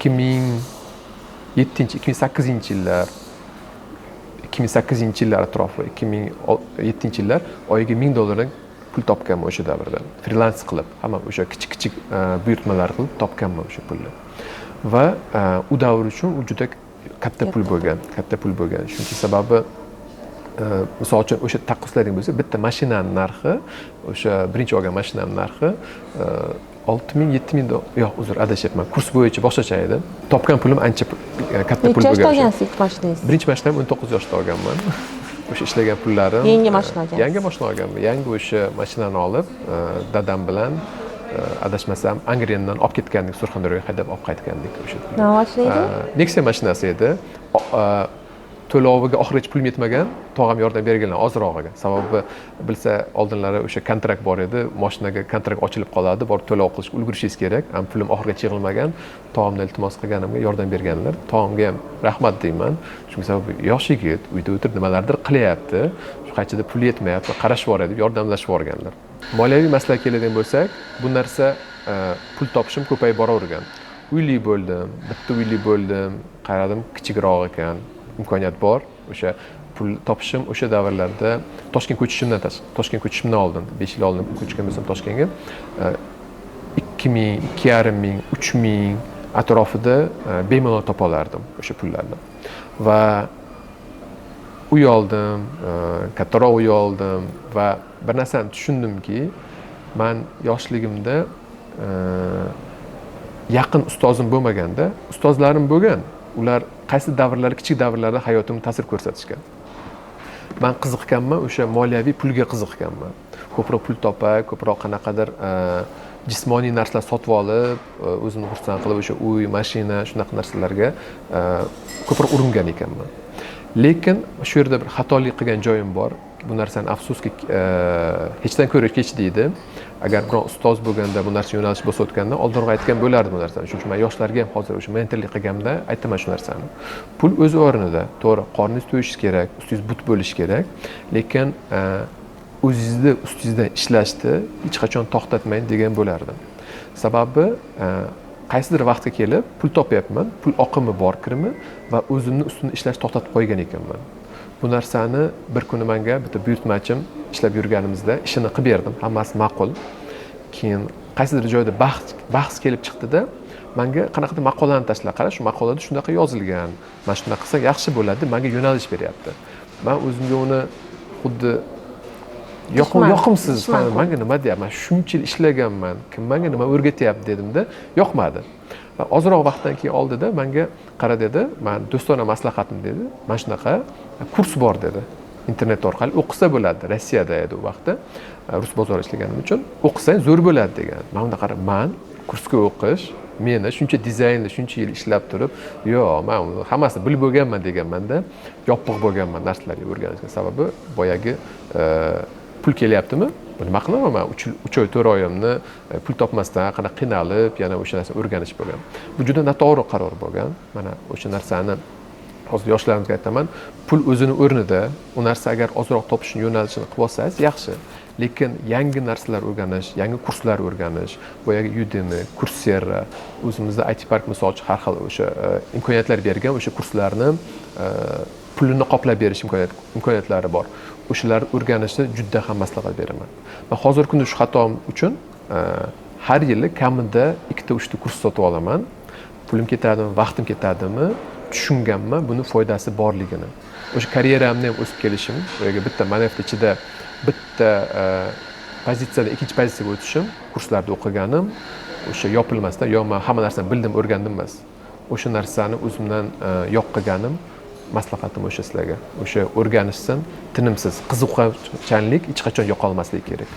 2007, 2008-yillar, 2008-yillar atrofi, 2007-yillar oyiga 1000 dollardan pul topganman o'sha davrda. Frilans qilib, hamma o'sha kichik-kichik buyurtmalar qilib topganman o'sha pulni. Va u davr uchun u juda katta pul bo'lgan, katta pul bo'lgan. Chunki sababi, misol uchun o'sha taqqoslaydigan bo'lsak, bitta mashinani narxi, o'sha birinchi olgan mashinam narxi 6000, 7000, yo'q, uzr, adashyapman. Kurs bo'yicha boshqacha edi. Topgan pulim ancha katta pul Necha yoshda bo'lgan. olgansiz ilk mashinangizni? Birinchi mashinamni 19 yoshda olganman. O'sha ishlagan pullarim. Yangi mashina olgansiz. Yangi mashina olganman. Yangi o'sha mashinani olib, dadam bilan, adashmasam, Angrendan olib ketgandik, Surxondaryoga haydab olib qaytgandik o'sha. Nima mashina edi? Nexia mashinasi edi. To'loviga oxirigacha pulim yetmagan, tog'am yordam berganlar ozrog'iga. Sababi bilsa, oldinlari o'sha kontrakt bor edi, moshinaga kontrakt ochilib qoladi, borib to'lov qilishga ulgurishingiz kerak. Am pulim oxirigacha yig'ilmagan, tog'amdan iltimos qilganimga yordam berganlar. Tog'amga ham rahmat deyman. Chunki sababi yosh yigit uyda o'tirib nimalardir qilyapti, shu qaychida pul yetmayapti, qarashib yuboradi deb yordamlashib yuborganlar. Moliyaviy masalaga keladigan bo'lsak, bu narsa pul topishim ko'payib boravergan. Uyli bo'ldim, bitta uyli bo'ldim, qaradim kichikroq ekan, imkoniyat bor. O'sha pul topishim o'sha davrlarda Toshkent ko'chishimdan tashqari, Toshkent ko'chishimdan oldin, 5 yil oldin ko'chgan bo'lsam Toshkentga, 2000, 2,5 ming, 3000 atrofida bemalol topa olardim o'sha pullarni. Va uy oldim, kattaroq uy oldim va bir narsani tushundimki, man yoshligimda yaqin ustozim bo'lmaganda, ustozlarim bo'lgan, ular qaysi davrlar, kichik davrlarda hayotimga ta'sir ko'rsatishgan. Man qiziqqanman, o'sha moliyaviy pulga qiziqqanman. Ko'proq pul topay, ko'proq qanaqadir jismoniy narsalar sotib olib, o'zimni xursand qilib, o'sha uy, mashina, shunaqa narsalarga ko'proq uringan ekanman. Lekin shu yerda bir xatolik qilgan joyim bor. Bu narsani afsuski hechdan ko'ra kech deydi. Agar biron ustoz bo'lganda, bu narsa yo'nalish bo'lsa o'tganda, oldinroq aytgan bo'lardim bu narsani. Shuning uchun men yoshlarga ham hozir o'sha mentorlik qilganimda aytaman shu narsani. Pul o'z o'rnida, to'g'ri, qorningiz to'yishi kerak, ustingiz but bo'lishi kerak, lekin o'zingizni ustingizdan ishlashni hech qachon to'xtatmang degan bo'lardim. Sababi qaysidir vaqtga kelib pul topyapman, pul oqimi bor, kirimi, va o'zimni ustimda ishlashni to'xtatib qo'ygan ekanman. Bu narsani bir kuni menga bitta buyurtmachim ishlab yurganimizda ishini qilib berdim, hammasi ma'qul. Keyin qaysidir joyda bahs kelib chiqdida, menga qanaqadir maqolani tashlab, qara, shu maqolada shunaqa yozilgan, mana shunaqa qilsak yaxshi bo'ladi deb menga yo'nalish beryapti. Man o'zimga uni xuddi yoqimsiz, menga nima deyapti, man shuncha yil ishlaganman, kim menga nima o'rgatyapti dedimda, yoqmadi. Va ozroq vaqtdan keyin oldida menga qara dedi, man do'stona maslahatim dedi, mana shunaqa kurs bor dedi, internet orqali o'qisa bo'ladi, Rossiyada edi u vaqtda, rus bozorida ishlaganim uchun, o'qisang zo'r bo'ladi degan. Man unda qarab, man kursga o'qish, meni shuncha dizaynda shuncha yil ishlab turib, yo'q, man uni hammasini bilib bo'lganman deganmanda, yopiq bo'lganman narsalarga o'rganishga. Sababi boyagi pul kelyaptimi, bu nima qilaman man 3 oy 4 oyimni pul topmasdan qanaqa qiynalib yana o'sha narsani o'rganish bo'lgan. Bu juda noto'g'ri qaror bo'lgan. Mana o'sha narsani hozir yoshlarimizga aytaman, pul o'zini o'rnida, u narsa agar ozroq topishni yo'nalishini qilib olsangiz yaxshi, lekin yangi narsalar o'rganish, yangi kurslar o'rganish, boyagi Udemy, Coursera, o'zimizda IT Park misol uchun har xil o'sha imkoniyatlar bergan, o'sha kurslarni pulini qoplab berish imkoniyatlari bor. O'shalarni o'rganishni juda ham maslahat beraman. Man hozirgi kunda shu xatom uchun har yili kamida 2-3 ta kurs sotib olaman. Pulim ketadimi, vaqtim ketadimi, tushunganman buni foydasi borligini. O'sha karyeramni ham o'sib kelishim, boyagi bitta manevr ichida bitta pozitsiyadan ikkinchi pozitsiyaga o'tishim, kurslarda o'qiganim, o'sha yopilmasdan, yo men hamma narsani bildim, o'rgandim emas. O'sha narsani o'zimdan yo'q qilganim, maslahatim o'sha sizlarga. O'sha o'rganishsin, tinimsiz, qiziquvchanlik hech qachon yo'qolmasligi kerak.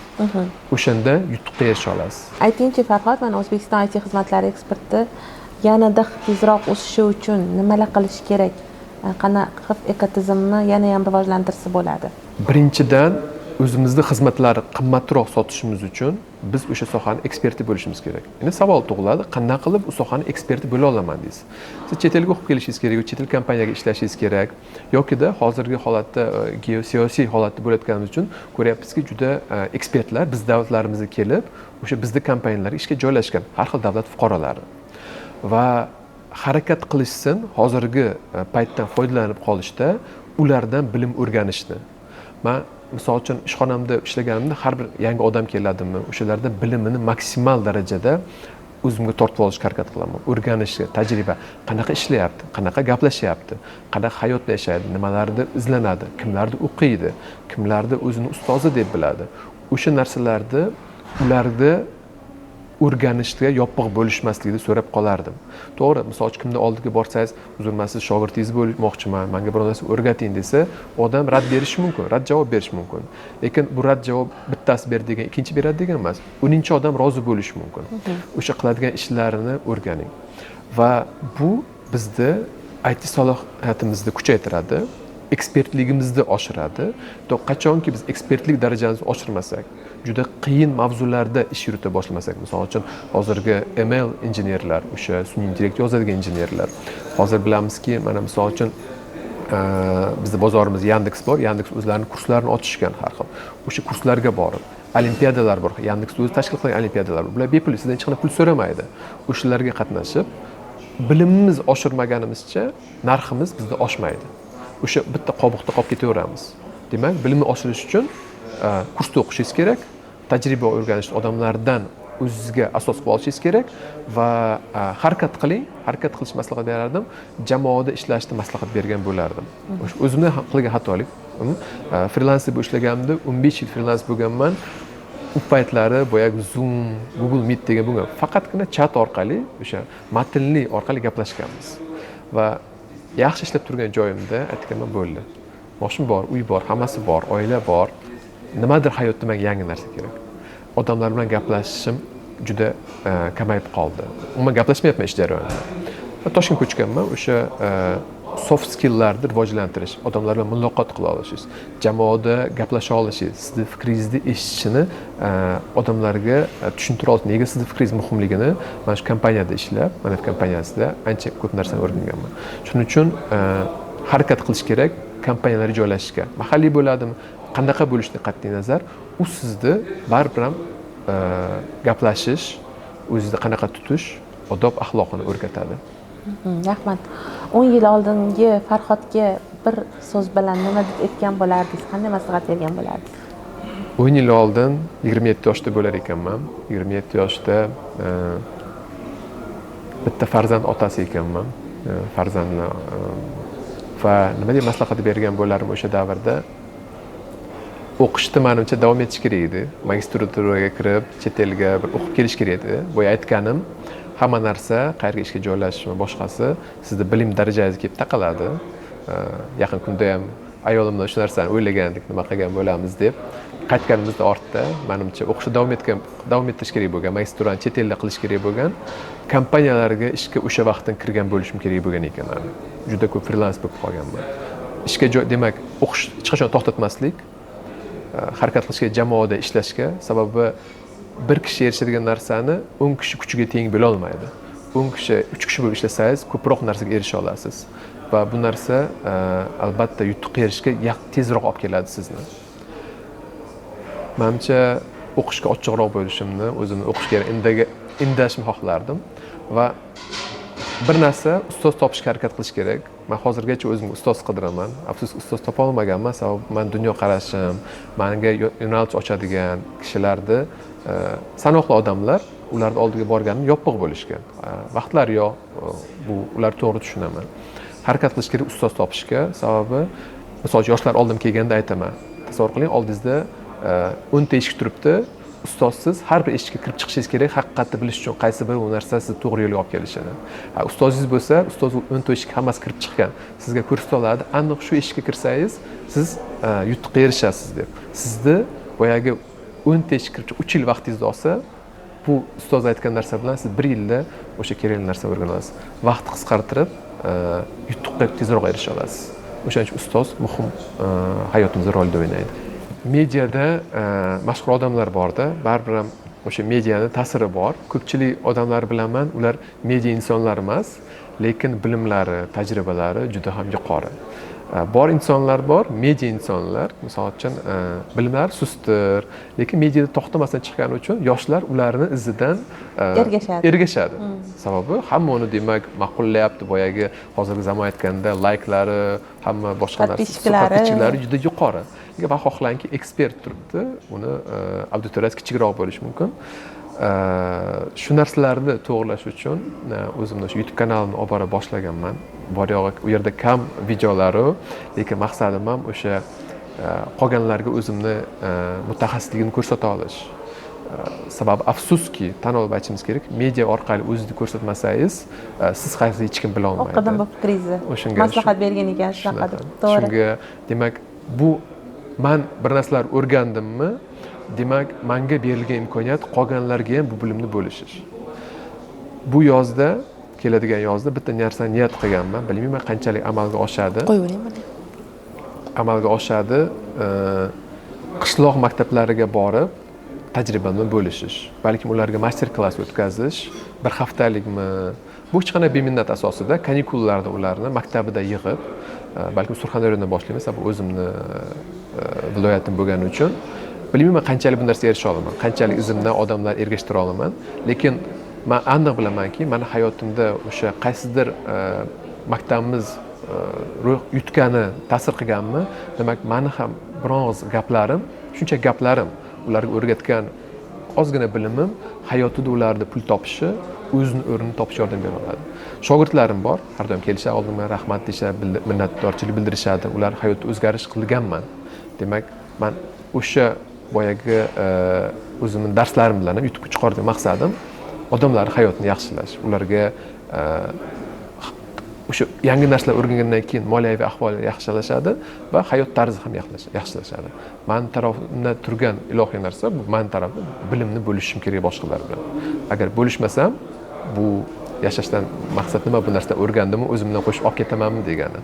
O'shanda yutuqqa erisha olasiz. Aytingchi Farhod, mana O'zbekiston IT xizmatlari eksporti yanada tezroq o'sishi uchun nimalar qilish kerak? Qanaqa qilib ekotizimni yana ham rivojlantirsa bo'ladi? Birinchidan, o'zimizni xizmatlarni qimmatroq sotishimiz uchun biz o'sha sohani eksperti bo'lishimiz kerak. Endi savol tug'iladi, qanday qilib u sohani eksperti bo'la olaman deysiz. Siz chet elga o'qib kelishingiz kerak, yoki chet el kompaniyaga ishlashingiz kerak, yokida hozirgi holatda, geosiyosiy holatda bo'layotganimiz uchun ko'ryapmizki, juda ekspertlar biz davlatlarimizga kelib, o'sha bizni kompaniyalarga ishga joylashgan har xil davlat fuqarolari. Va harakat qilishsin, hozirgi paytdan foydalanib qolishda ulardan bilim o'rganishni. Men misol uchun ishxonamda ishlaganimda har bir yangi odam keladimi, o'shalardan bilimini maksimal darajada o'zimga tortib olishga harakat qilaman. O'rganishga, tajriba, qanaqa ishlayapti, qanaqa gaplashyapti, qanaqa hayotda yashaydi, nimalarni izlanadi, kimlarni o'qiydi, kimlarni o'zini ustozi deb biladi. O'sha narsalarni ularni o'rganishga yopiq bo'lishmasligini so'rab qolardim. To'g'ri, misol uchun kimni oldiga borsangiz, uzr, men siz shogirdingiz bo'lmoqchiman, menga biror narsa o'rgating desa, odam rad berishi mumkin, rad javob berishi mumkin. Lekin bu rad javob bittasi berdi degan, ikkinchi beradi degan emas. 10 odam rozi bo'lishi mumkin. O'sha qiladigan ishlarini o'rganing. Va bu bizda IT salohiyatimizni kuchaytiradi. Ekspertligimizni oshiradi. To qachonki biz ekspertlik darajamizni oshirmasak, juda qiyin mavzularda ish yurita boshlamasak, misol uchun hozirgi ML injenerlar, o'sha sun'iy intellekt yozadigan injenerlar, hozir bilamizki, mana misol uchun bizni bozorimizda Yandex bor, Yandex o'zlarini kurslarini ochishgan har xil, o'sha kurslarga borib, olimpiadalar bor, Yandex o'zi tashkil qilgan olimpiadalar bor, bular bepul, sizdan hech qanday pul so'ramaydi, o'shalarga qatnashib bilimimiz oshirmaganimizcha narximiz bizda oshmaydi, o'sha bitta qobiqda qolib ketaveramiz. Demak, bilimni oshirish uchun kursda o'qishingiz kerak, tajriba o'rganish, odamlardan o'zizga asos qilib olishingiz kerak va harakat qiling, harakat qilish maslahat berardim, jamoada ishlashni maslahat bergan bo'lardim. O'sha o'zimni ham qilgan xatolik, frilanser bo'lib ishlaganimda, 15 yil frilans bo'lganman, u paytlari boyagi Zoom, Google Meet degan bo'lgan, faqatgina chat orqali, o'sha matnli orqali gaplashganmiz va yaxshi ishlab turgan joyimda aytganman, bo'ldi, boshim bor, uy bor, hammasi bor, oila bor, nimadir hayotda menga yangi narsa kerak. Odamlar bilan gaplashishim juda kamayib qoldi, umuman gaplashmayapman ish jarayonida. Va Toshkentga ko'chganman, o'sha soft skilllarni rivojlantirish, odamlar bilan muloqot qila olishingiz, jamoada gaplasha olishingiz, sizni fikringizni eshitishini, odamlarga tushuntira olish, nega sizni fikringiz muhimligini mana shu kompaniyada ishlab, mana kompaniyasida ancha ko'p narsani o'rganganman. Shuning uchun harakat qilish kerak kompaniyalarga joylashishga, mahalliy bo'ladimi, qanaqa bo'lishidan qat'iy nazar, u sizni baribir ham gaplashish, o'zingizni qanaqa tutish, odob axloqini o'rgatadi. Rahmat. 10 yil oldingi Farhodga bir so'z bilan nima deb aytgan bo'lardingiz, qanday maslahat bergan bo'lardingiz? 10 yil oldin 27 yoshda bo'lar ekanman. 27 yoshda bitta farzand otasi ekanman. Farzandni va nima deb maslahat bergan bo'lardim o'sha davrda? O'qishni manimcha davom etish kerak edi, magistraturaga kirib, chet elga bir o'qib kelish kerak edi. Boya aytganim, hamma narsa, qayerga ishga joylashish va boshqasi sizni bilim darajangizga kelib taqaladi. Yaqin kunda ham ayolim bilan shu narsani o'ylagandik, nima qilgan bo'lamiz deb. Qaytganimizda ortda, manimcha, o'qishni davom ettirish kerak bo'lgan, magistraturani chet elda qilish kerak bo'lgan, kompaniyalarga ishga o'sha vaqtdan kirgan bo'lishim kerak bo'lgan ekan. Juda ko'p frilans bo'lib qolganman. Ishga joy, demak, o'qish hech qachon to'xtatmaslik, harakat qilish kerak jamoada ishlashga, sababi bir kishi erishadigan narsani 10 kishi kuchiga teng bo'lolmaydi. 10 kishi, uch kishi bo'lib ishlasangiz, ko'proq narsaga erisha olasiz va bu narsa albatta yutuqqa erishishga tezroq olib keladi sizni. Manimcha, o'qishga ochiqroq bo'lishimni, o'zimni o'qishga indashni xohlardim va bir narsa, ustoz topishga harakat qilish kerak. Man hozirgacha o'zimga ustoz qidiraman, afsuski, ustoz topolmaganman, sababi man dunyoqarashim, manga yo'nalish ochadigan kishilarni sanoqli odamlar, ularni oldiga borganim yopiq bo'lishgan, vaqtlari yo'q, bu ularni to'g'ri tushunaman. Harakat qilish kerak ustoz topishga, sababi misol uchun yoshlar oldim kelganda aytaman, tasavvur qiling, oldingizda 10 ta eshik turibdi, ustozsiz har bir eshikka kirib chiqishingiz kerak, haqiqatni bilish uchun qaysi biri u narsa sizni to'g'ri yo'lga olib kelishini. Ustozingiz bo'lsa, ustoz 10 ta eshik hammasi kirib chiqqan, sizga ko'rsata oladi, aniq shu eshikka kirsangiz siz yutuqqa erishasiz deb. Sizni boyagi 10 ta eshik kirib 3 yil vaqtingizni olsa, bu ustoz aytgan narsa bilan siz bir yilda o'sha kerakli narsani o'rgana olasiz, vaqtni qisqartirib, yutuqqa tezroq erisha olasiz. O'shaning uchun ustoz muhim hayotimizda rolni o'ynaydi. Mediada mashhur odamlar borda, baribir ham o'sha mediani ta'siri bor. Ko'pchilik odamlar bilaman, ular media insonlari emas, lekin bilimlari, tajribalari juda ham yuqori. Bor insonlar bor, media insonlar, misol uchun, bilimlari sustdir, lekin mediada to'xtamasdan chiqqani uchun yoshlar ularni izidan ergashadi. Ergashadi, sababi hamma uni, demak, ma'qullayapti, boyagi hozirgi zamon aytganda layklari, hamma boshqa narsa, Подписчиклari. Подписчиклari juda yuqori. Vaholanki ekspert turibdi, uni auditoriyasi kichikroq bo'lishi mumkin. Shu narsalarni to'g'irlash uchun o'zimni o'sha YouTube kanalimni olib bora boshlaganman. Bor yo'g'i u yerda kam videolaru, lekin maqsadim ham o'sha qolganlarga o'zimni mutaxassisligimni ko'rsata olish. Sababi afsuski, tan olib aytishimiz kerak, media orqali o'zingizni ko'rsatmasangiz, siz qaysi hech kim bilolmaydi. O'qidim bu fikringizni. O'shanga Maslahat bergan ekan shunaqa deb. To'g'ri. Shunga, demak, bu man bir narsalar o'rgandimmi, demak, manga berilgan imkoniyat qolganlarga ham bu bilimni bo'lishish. Bu yozda, keladigan yozda bitta narsani niyat qilganman, bilmayman qanchalik amalga oshadi. Qo'yib yuboring buni. amalga oshadi. Qishloq maktablariga borib tajribamni bo'lishish, balkim ularga master klass o'tkazish, bir haftalikmi, bu hech qanday beminnat asosida kanikullarda ularni maktabida yig'ib, balkim Surxondaryodan boshlaymiz, sababi o'zimni viloyatim bo'lgani uchun. Bilmayman qanchalik bu narsaga erisha olaman, qanchalik izimdan odamlar ergashtira olaman, lekin man aniq bilamanki, mani hayotimda o'sha qaysidir maktabimiz ruh yutgani ta'sir qilganmi, demak mani ham biron og'iz gaplarim, shuncha gaplarim, ularga o'rgatgan ozgina bilimim hayotida ularni pul topishi, o'zini o'rnini topish yordam bera oladi. Shogirdlarim bor, har doim kelishadi oldimga, rahmat deyishadi, minnatdorchilik bildirishadi. Ular hayotda o'zgarish qilganman. Demak, man o'sha boyagi o'zimni darslarim bilan ham yutuqqa chiqardim. Maqsadim odamlar hayotini yaxshilash, ularga o'sha yangi narsalar o'rgangandan keyin moliyaviy ahvoli yaxshilashadi va hayot tarzi ham yaxshilashadi. Mani tarafimda turgan ilohiy narsa bu, mani tarafimda bilimni bo'lishishim kerak boshqalar bilan. Agar bo'lishmasam, bu yashashdan maqsad nima, bu narsani o'rgandimmi, o'zim bilan qo'shib olib ketamanmi degani.